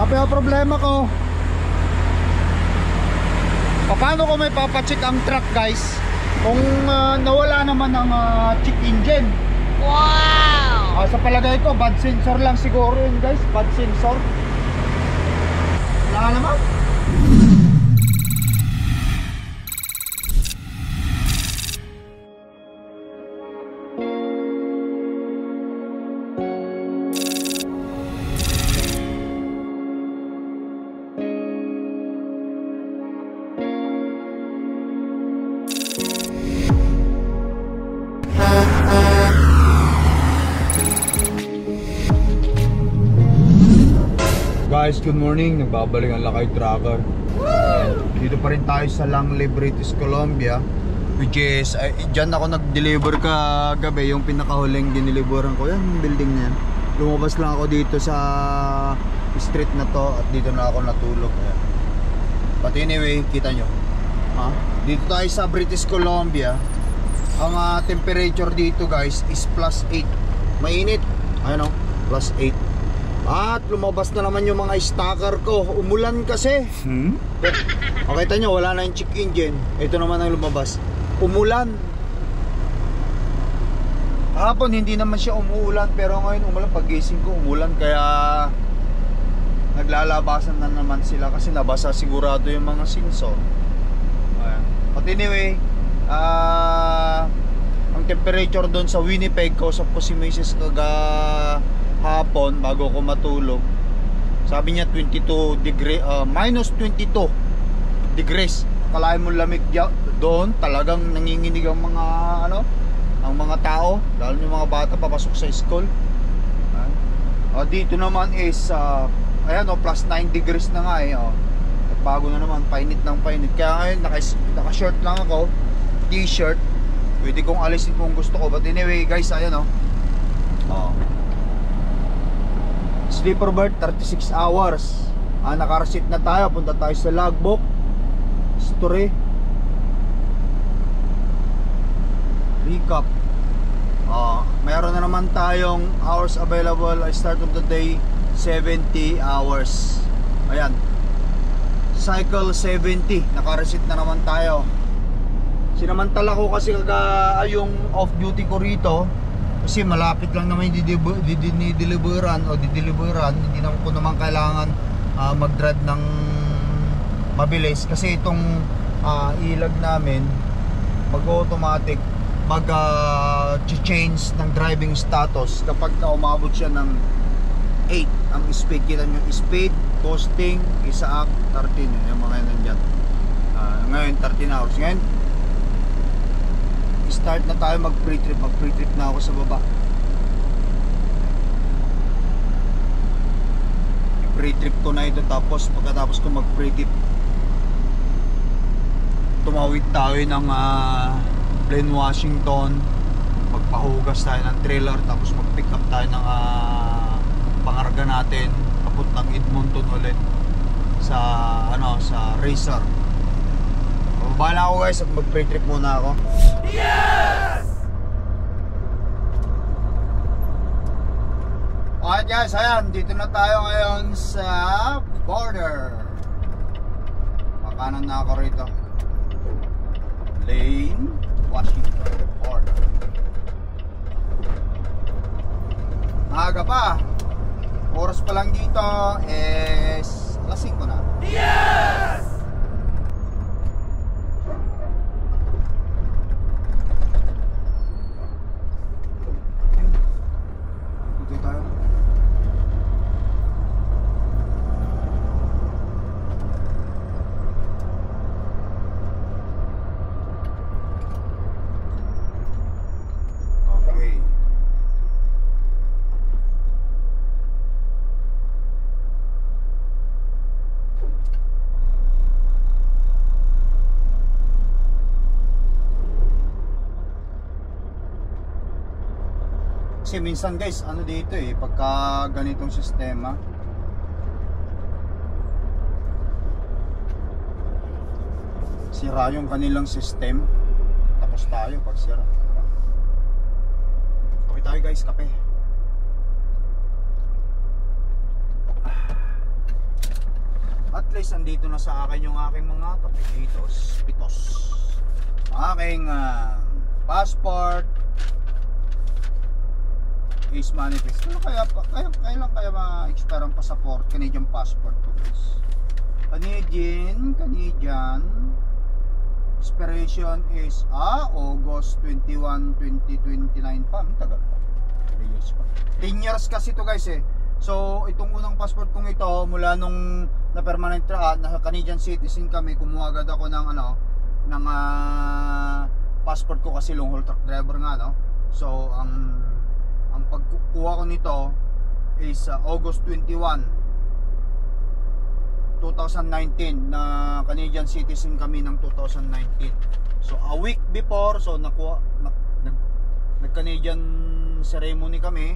Pero problema ko, paano ko may papacheck ang truck guys kung nawala naman ang check engine? Wow! Sa palagay ko, bad sensor lang siguro yun guys. Bad sensor. Wala naman. Guys, good morning. Nagbabalik ang Lakay Tracker. Dito pa rin tayo sa Langley, British Columbia, which is dyan ako nag-deliver kagabi. Yung pinakahuling dineliveran ko, yan yung building niyan. Lumabas lang ako dito sa street na to at dito na ako natulog. Ayan. But anyway, kita nyo, dito tayo sa British Columbia. Ang temperature dito guys is +8. Mainit. Ayun o, +8. At lumabas na naman yung mga stacker ko. Umulan kasi. Kita nyo, wala na yung check engine. Ito naman ang lumabas. Umulan. Hapon hindi naman siya umuulan, pero ngayon umulan. Paggising ko umulan, kaya naglalabasan na naman sila kasi nabasa sigurado yung mga sensor. But anyway, ang temperature doon sa Winnipeg, kausap ko si Mrs. hapon bago ko matulog, sabi niya 22 degree, minus 22 degrees. Kalahin mo lamig doon, talagang nanginginig ang mga ang mga tao, lalo yung mga bata papasok sa school. Dito naman is ayan plus 9 degrees na nga at bago na naman, painit ng painit. Kaya ngayon naka short lang ako, t-shirt. Pwede kong alisin kung gusto ko, but anyway guys, ayan sleeper berth 36 hours. Naka-receipt na tayo. Punta tayo sa logbook history, recap. Meron na naman tayong hours available. I start of the day 70 hours. Ayan, cycle 70. Naka-receipt na naman tayo. Sinamantala ko kasi yung off duty ko rito kasi malapit lang naman dideliveran. Hindi naman ko naman kailangan mag-drive ng mabilis kasi itong ilag namin mag-automatic mag-change ng driving status kapag umabot siya ng 8 ang speed. Kita nyo, speed, costing, isaak, 13 yung mga yan nandyan. Ngayon 13 hours. Ngayon start na tayo mag-pre-trip. Mag-pre-trip na ako sa baba. Pre-trip ko na ito, tapos pagkatapos ko mag-pre-trip, tumawid tayo ng Plain Washington, magpahugas tayo ng trailer, tapos mag-pick up tayo ng pangarga natin papuntang Edmonton ulit sa sa Racer. Babala ako guys at mag-pre-trip muna ako. Yes! Alright guys, ayan, dito na tayo ngayon sa border. Makanan na ako rito. Lane, Washington border. Maaga pa. Oras pa lang dito is alas 5 na. Yes! Kasi minsan guys, dito pagka ganitong sistema, sira yung kanilang system, tapos tayo pag sira. Kape tayo guys, kape. least, andito na sa akin yung aking mga papelitos, pitos. Aking passport is manifest. Ano kailan kaya ma-expire ang passport, Canadian passport ko, guys? Canadian expiration is August 21, 2029 pa. Ang tagal pa. 3 years pa. 10 years kasi to, guys eh. So itong unang passport kong ito, mula nung na permanent na Canadian citizen kami, kumuha agad ako ng passport ko kasi long haul truck driver nga, no. So ang pagkukuha ko nito is August 21, 2019, na Canadian citizen kami ng 2019. So a week before, so nag Canadian ceremony kami.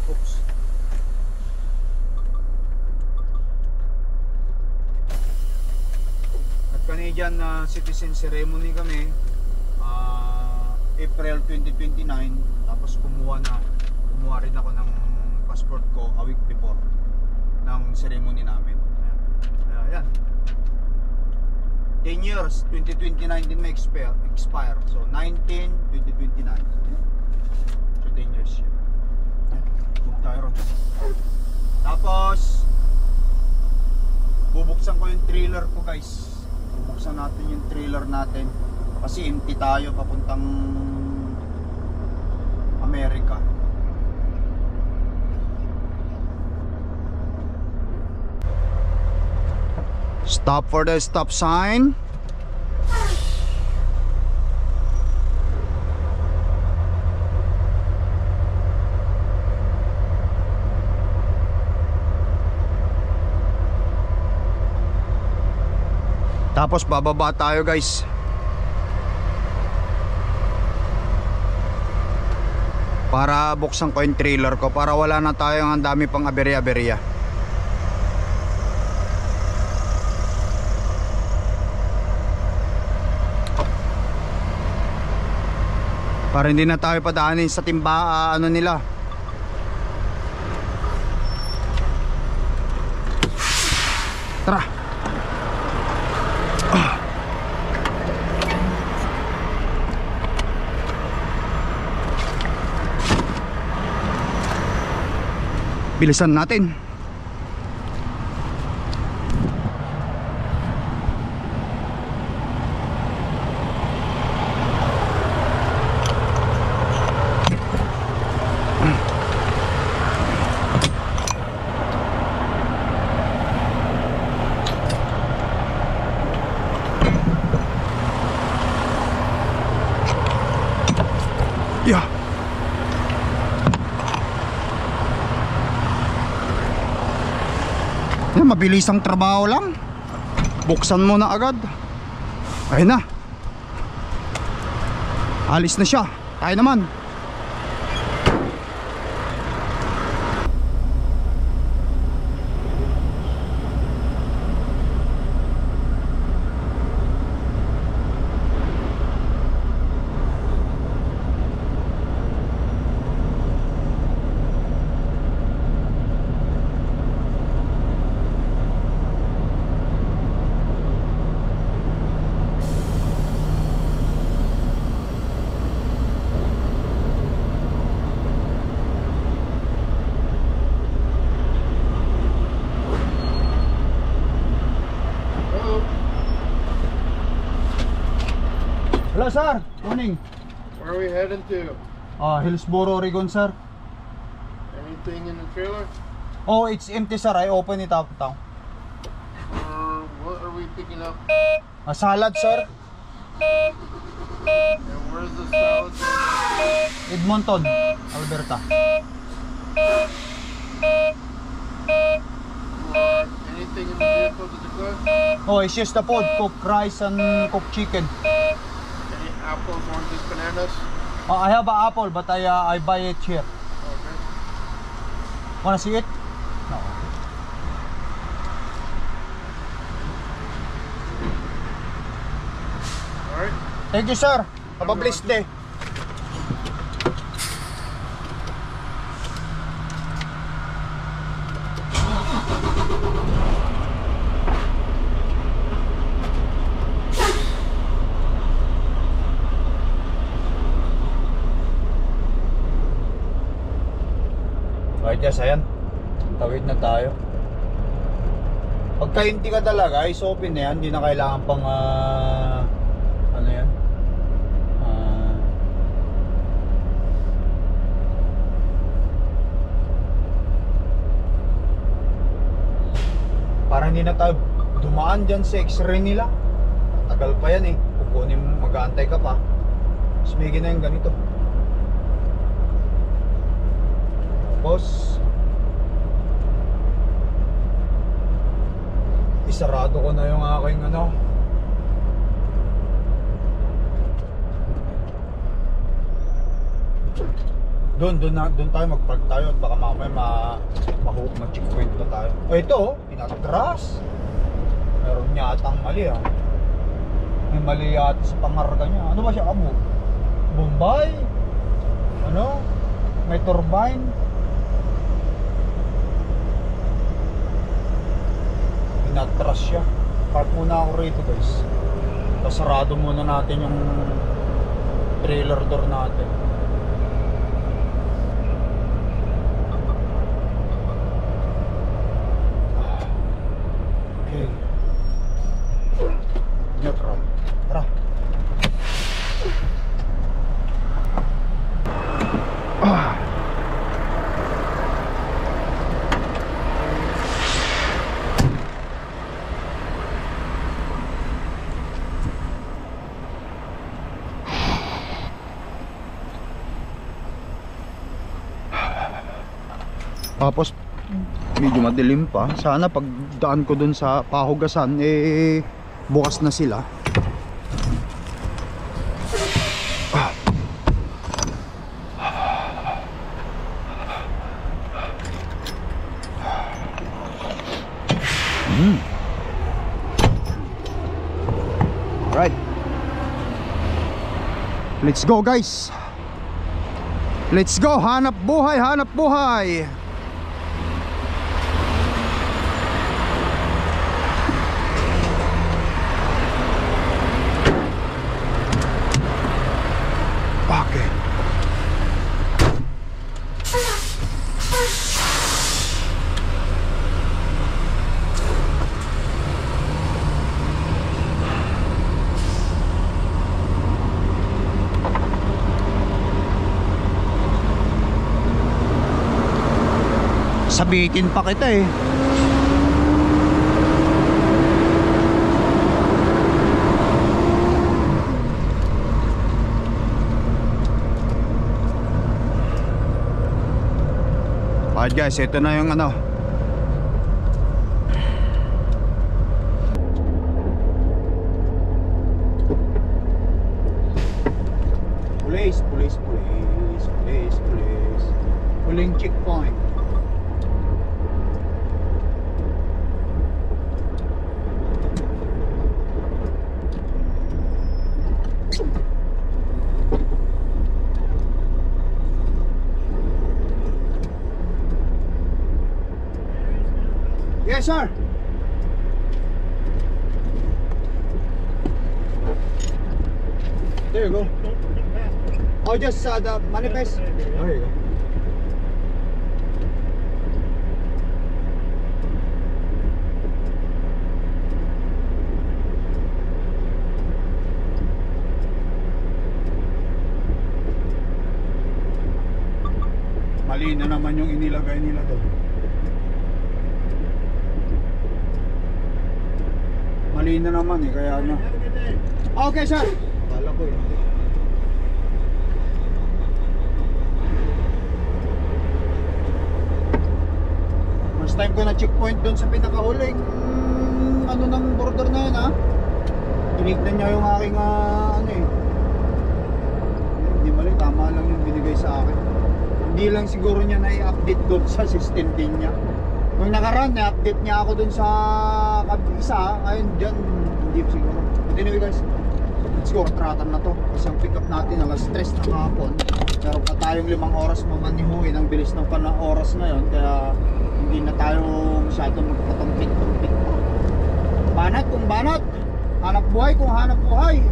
Oops. At Canadian citizen ceremony kami April 2029, tapos kumuha rin ako ng passport ko a week before ng ceremony namin. Ayan. 10 years, 2029 din may expire. So 19, 2029. So 10 years yun. Move tayo ron. Tapos bubuksan ko yung trailer ko, guys. Bubuksan natin yung trailer natin kasi empty tayo papuntang Amerika. Stop for the stop sign. Tapos bababa tayo, guys. Para buksan ko yung trailer ko, para wala na tayong ang dami pang aberya-aberya. Para hindi na tayo padaanin sa timba nila. Tara. Bilisan natin. Yeah. Mabilis ang trabaho lang. Buksan mo na agad. Ayun na. Alis na siya. Tayo naman. Hello, sir. Morning. Where are we heading to? Hillsboro, Oregon, sir. Anything in the trailer? Oh, it's empty, sir. I open it up now. What are we picking up? A salad, sir. And where's the salad? Edmonton, Alberta. Anything in the vehicle to declare? Oh, it's just the food. Cooked rice and cooked chicken. Any apples, oranges, bananas? I have an apple, but I buy it here. Okay. Wanna see it? No. Alright. Thank you, sir. Have a blessed day. Right guys, ayan. Tawid na tayo. Pagka hindi ka talaga, is open na yan. Hindi na kailangan pang ano yan? Para hindi na tayo dumaan dyan sa x-ray nila. Tagal pa yan eh. Kukunin mo, mag-aantay ka pa. Mas may na yung ganito. Tapos isarado ko na yung aking ano. Doon tayo mag-park tayo at baka mamaya ma-checkpoint pa tayo. Ito oh, pinatras. Meron yatang mali ah. May mali yata sa pangarga niya. Ano ba siya kamo? Bombay? Ano? May turbine? Pinatras siya. Park muna ako rito guys. Tapos sarado muna natin yung trailer door natin. Okay. Neutral. Tara. Tapos medyo madilim pa. Sana pagdaan ko dun sa pahugasan eh bukas na sila. Right. Let's go guys. Let's go, hanap buhay, hanap buhay. Okay. Sabitin pa kita eh. Alright guys, ito na yung ano. Police, police, police, police, police. Huling checkpoint. Yes, sir. There you go. Oh, just the manifest. There you go. Mali na naman yung inilagay nila doon. Mali na naman eh, kaya ano. Okay sir. Kala ko hindi. First time ko na checkpoint doon sa pinakahuling ano ng border na yun ha. Tinignan niya yung aking ano eh. Hindi mali, tama lang yung binigay sa akin. Hindi lang siguro niya na i-update doon sa system din niya. Nung nakaraan, na-update niya ako dun sa isa. Ngayon dyan, hindi siguro. But anyway guys, let's go. Tratan na to. Kasi ang pick up natin alas 3 ng hapon. Meron pa tayong 5 oras mamanihuin. Ang bilis ng oras na yon. Kaya hindi na tayo masyado magpatumpik-tumpik pa. Banat kung banat, hanap buhay kung hanap buhay.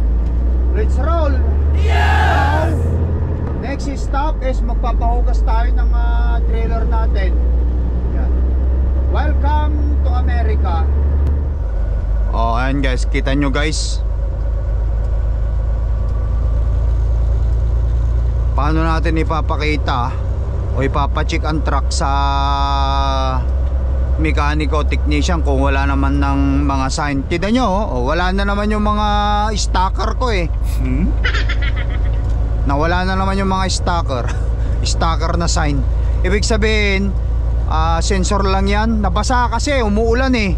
Let's roll! Now, next stop is magpapahugas tayo ng trailer natin. Yan. Welcome to America. Oh, ayan guys, kita nyo guys. Paano natin ipapakita o ipapacheck ang truck sa mekaniko, technician kung wala naman ng mga sign. Kita nyo, wala na naman yung mga stacker ko eh. Nawala na naman yung mga stacker na sign. Ibig sabihin, sensor lang yan. Nabasa kasi, umuulan eh.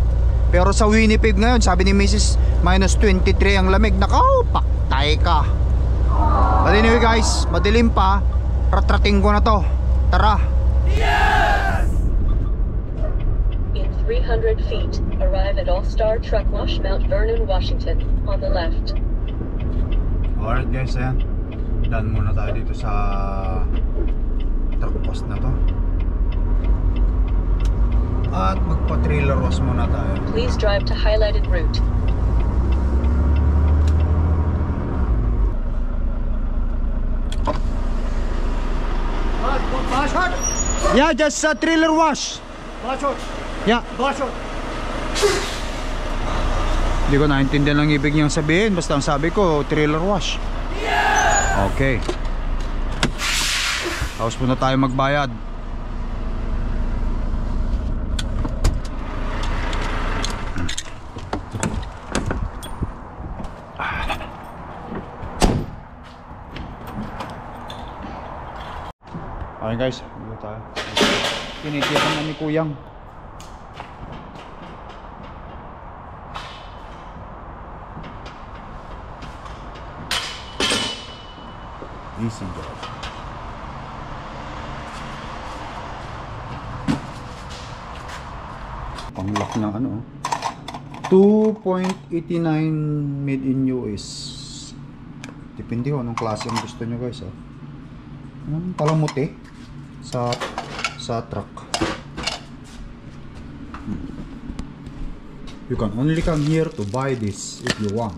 Pero sa Winnipeg ngayon, sabi ni Mrs. -23 ang lamig. Nakaw, paktay ka. But anyway guys, madilim pa. Ratrating ko na to. Tara. In 300 feet, arrive at All-Star Truck Wash, Mount Vernon, Washington, on the left. Alright guys, ayan. Daan muna tayo dito sa truck post na to. At magpa-trailer wash muna tayo. Please drive to highlighted route. Yeah, just trailer wash. Yeah. Hindi ko naintindihan ang ibig niyang sabihin. Basta ang sabi ko, trailer wash. Okay. Tapos muna tayo magbayad. Okay guys, dito tayo. Tinitiyakan na ni Kuyang. Easy guys. Pang-lock ng ano, 2.89 made in US. Depende ko anong klase ang gusto nyo guys. Palamuti sa truck. You can only come here to buy this if you want.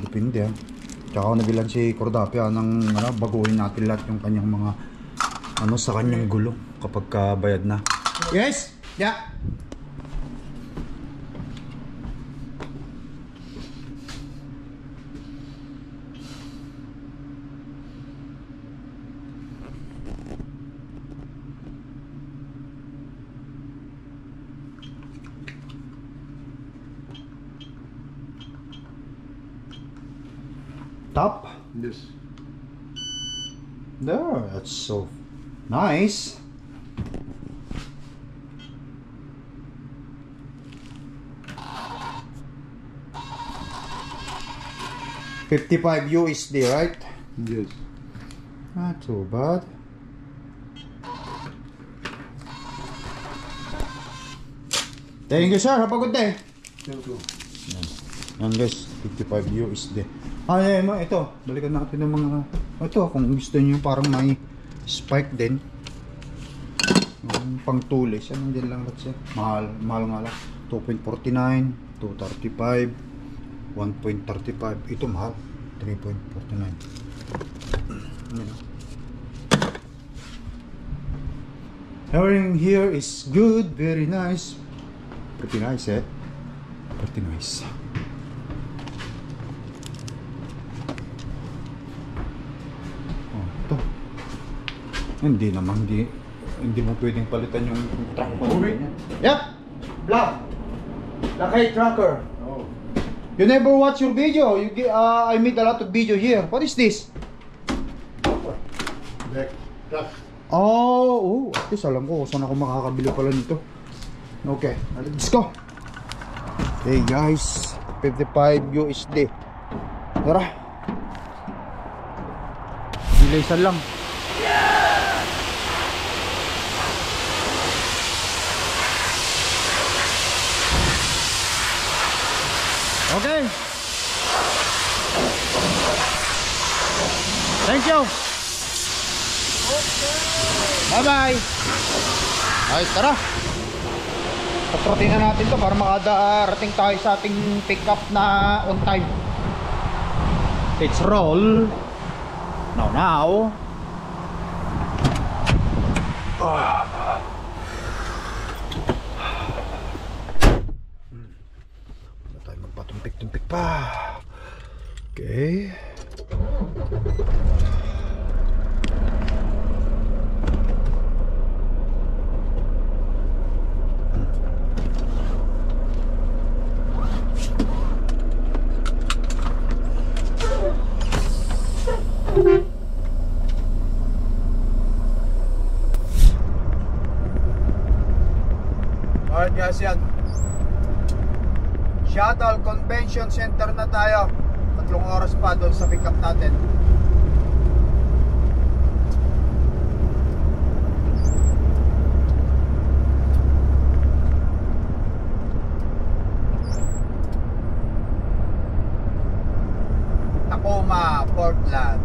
Depende. Tsaka nabilan si Cordapia ng baguhin natin lahat yung kanyang mga sa kanyang gulong kapag bayad na. Yes? Yeah. Top? Yes. There, that's so nice. $55 USD, right? Yes. Not too bad. Thank you sir, have a good day. Thank you. Yan guys, $55 USD. Ayan mo, ito. Balikan natin ng mga ito, kung gusto niyo parang may spike din. Pang tulis. Anong din lang siya? Mahal nga lang. 2.49, 2.35, 1.35. Ito mahal. 3.49. Everything here is good, very nice. Pretty nice, eh? Pretty nice. Hindi mo pwedeng palitan yung truck mo. Yep! Vlog! Lakay Trucker. Oh. You never watch your video. I made a lot of video here. What is this? Back. Truck. Oh, at least alam ko saan ako makakabili pala nito. Okay, let's go. Hey guys, $55 USD. Tara. Bilisan lang. Okay. Thank you. Bye bye. Ay, tara. Patrotin na natin to para makadarating tayo sa ating pick up na on time. Let's roll. Now. Wala tayo magpatumpik-tumpik pa. Okay. Alright guys, yan. Shuttle Convention Center na tayo. 3 oras pa doon sa pick up natin. Tacoma, Portland.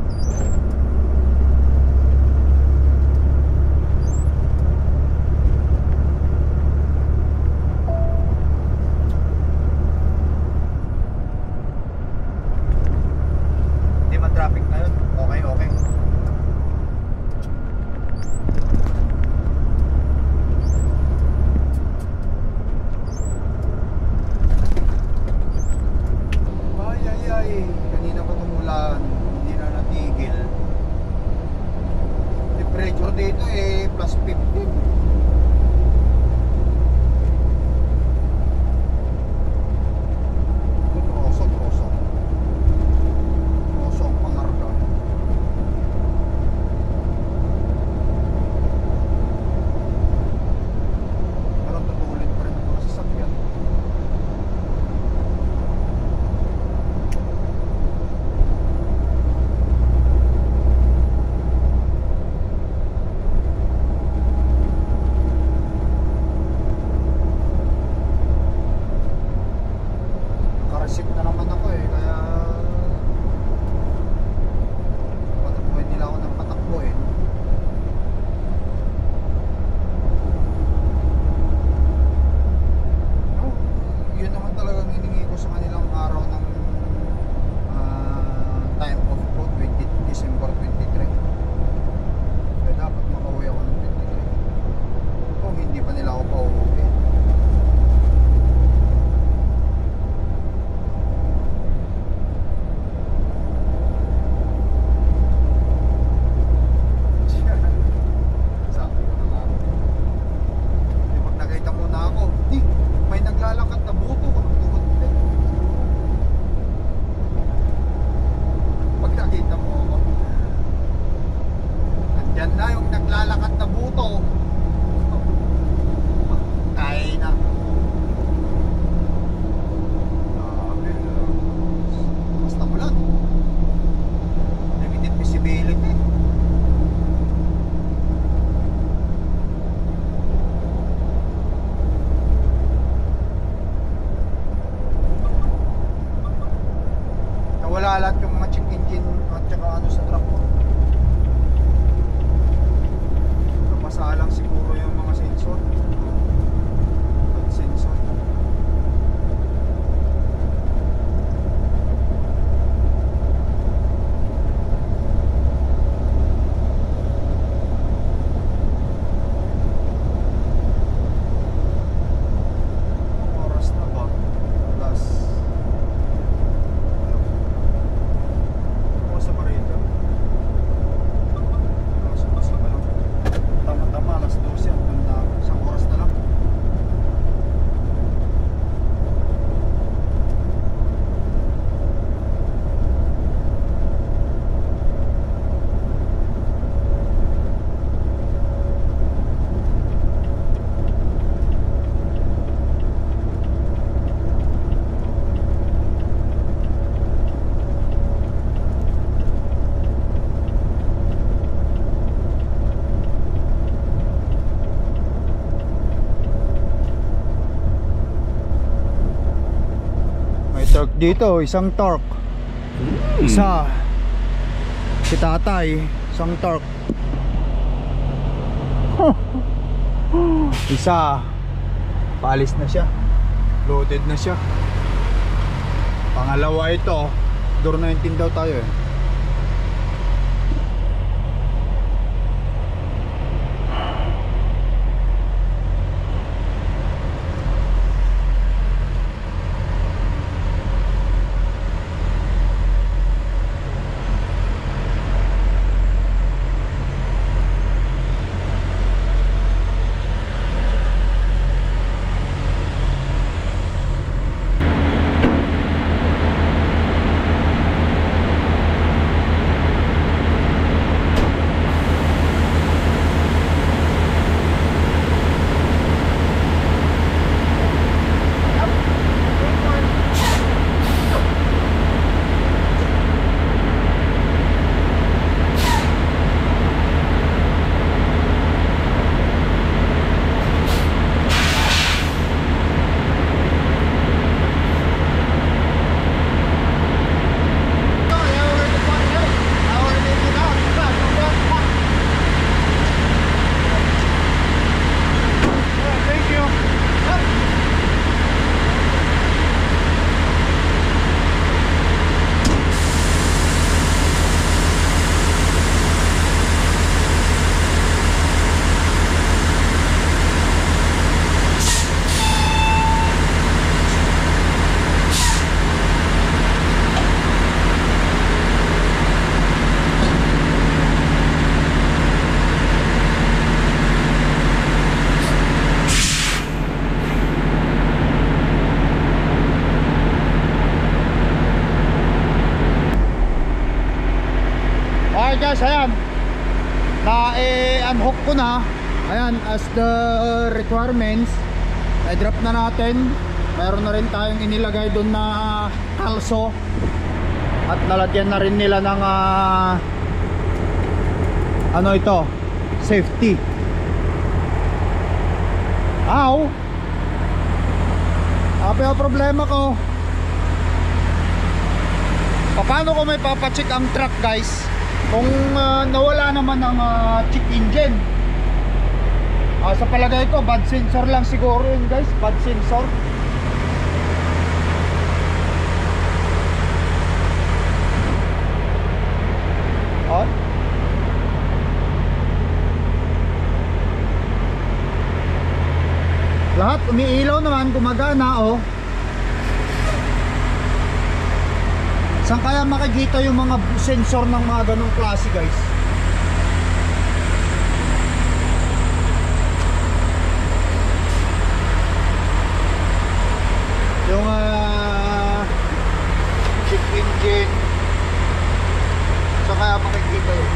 Traffic na yun. Okay. Ay. Kanina pa tumulan. Hindi na natigil. Temperature dito plus 15. Receipt na naman ako kaya pwede nila ako ng patakbo no, yun naman talagang hiningi ko sa kanilang araw ng time off ko, December 23. Kaya dapat makauwi ako ng 23 kung hindi pa nila ako pauwi. Yan na yung naglalakad na buto. Kaya na. Basta mo lang. Limited visibility. Nawala lahat yung mga check engine at saka ano sa truck ko. Masalang siguro yung mga sensor. Oras na ba? Plus sa parito. Tama-tama, alas 12 ang ganda. Isang oras na lang. Torque dito, isang torque. Isa. Si tatay, isang torque. Isa. Paalis na siya. Loaded na siya. Pangalawa ito. Door 19 daw tayo eh. Guys, ayan na unhook ko na. Ayan, as the requirements i-drop na natin. Meron na rin tayong inilagay doon na kalso at nalagyan na rin nila ng ano ito, safety. Aw, ape ang problema ko. Paano ko may papacheck ang truck, guys? Kung nawala naman ang check engine, sa palagay ko bad sensor lang siguro yun, guys. Bad sensor. Lahat umiilaw naman, gumagana oh. Saan kaya makikita yung mga sensor ng mga ganong klase, guys? Yung check engine, saan kaya makikita yun?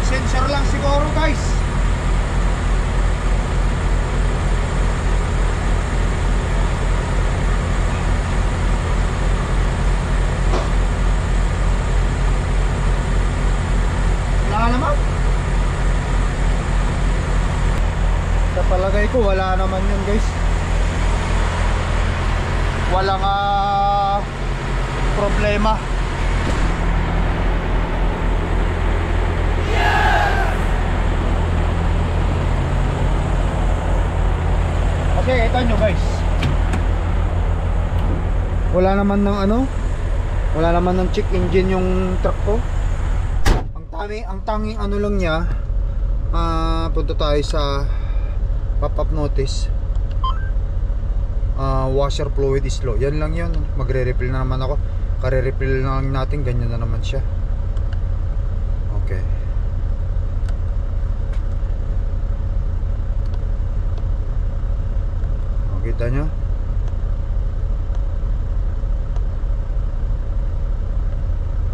Sensor lang siguro, guys. Wala naman. Sa palagay ko wala naman yun, guys. Walang problema. Kasi ito nyo, guys, wala naman ng wala naman ng check engine yung truck ko. Ang tanging ano lang niya, punta tayo sa pop-up notice, washer fluid is low. Yan lang yun. Magre-refill na naman ako. Kare-refill na lang natin, ganyan na naman siya. Okay. Kita nyo?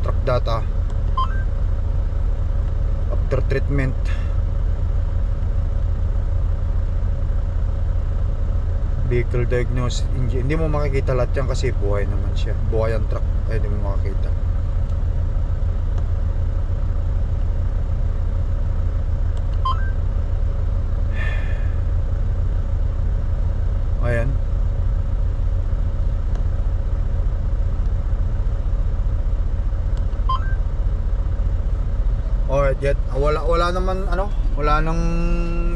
Truck data after treatment. vehicle diagnosis engine. Hindi mo makikita lahat yan kasi buhay naman siya, buhay ang truck, kaya hindi mo makikita. Ayan. Alright, yet wala naman wala nang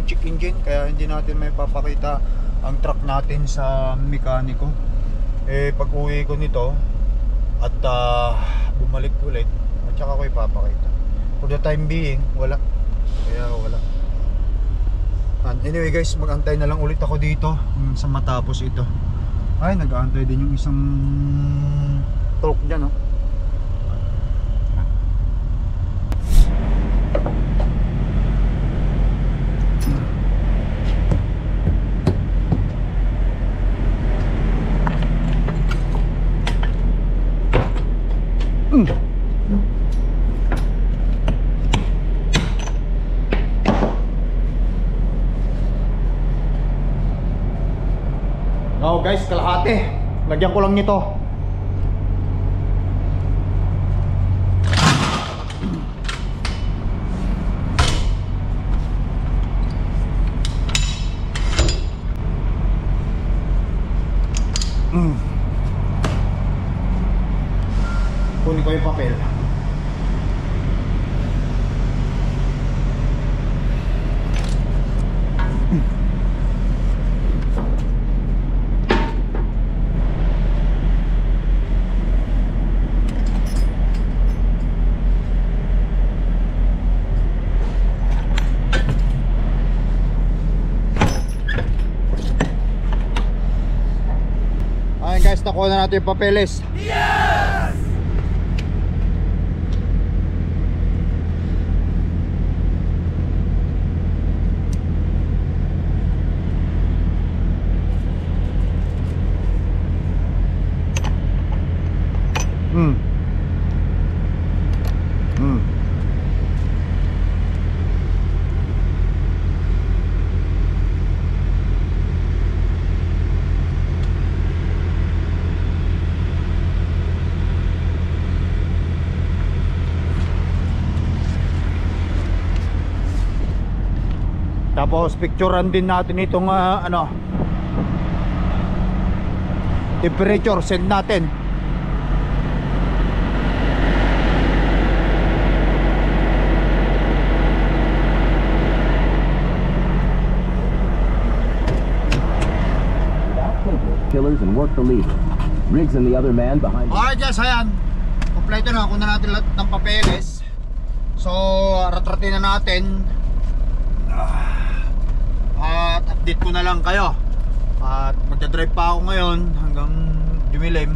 check engine, kaya hindi natin may papakita ang truck natin sa mekaniko. Pag uwi ko nito at bumalik ulit, at saka ko ipapakita. For the time being, wala. Kaya wala. And anyway guys, mag-antay na lang ulit ako dito sa matapos ito. Ay, nag-aantay din yung isang truck dyan, oh. Oh guys, kalahati. Lagyan ko lang nito. Kunin ko yung papel. Ayan guys, nakuha na natin yung papeles. Yes! Tapos picturean din natin itong temperature, send natin. Killers and work the lead. Riggs and the other man behind. Alright guys, ayan. Kompleto na, kunin natin lahat ng papeles. So, ratratin na natin. At update ko na lang kayo. At magdadrive pa ako ngayon hanggang dumilim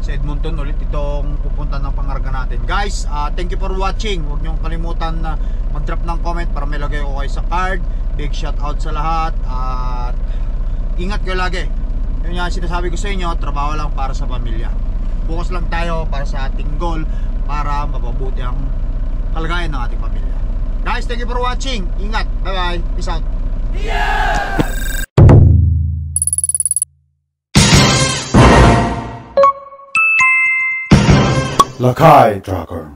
sa Edmonton ulit itong pupunta ng pangarga natin. Guys, thank you for watching. Huwag niyong kalimutan na mag-drop ng comment para may lagay ko kayo sa card. Big shout out sa lahat. At ingat kayo lagi. Yun nga sinasabi ko sa inyo, trabaho lang para sa pamilya. Bukas lang tayo para sa ating goal, para mapabuti ang kalagayan ng ating pamilya. Guys, thank you for watching. Ingat. Bye bye. Peace out. Lakai Tracker.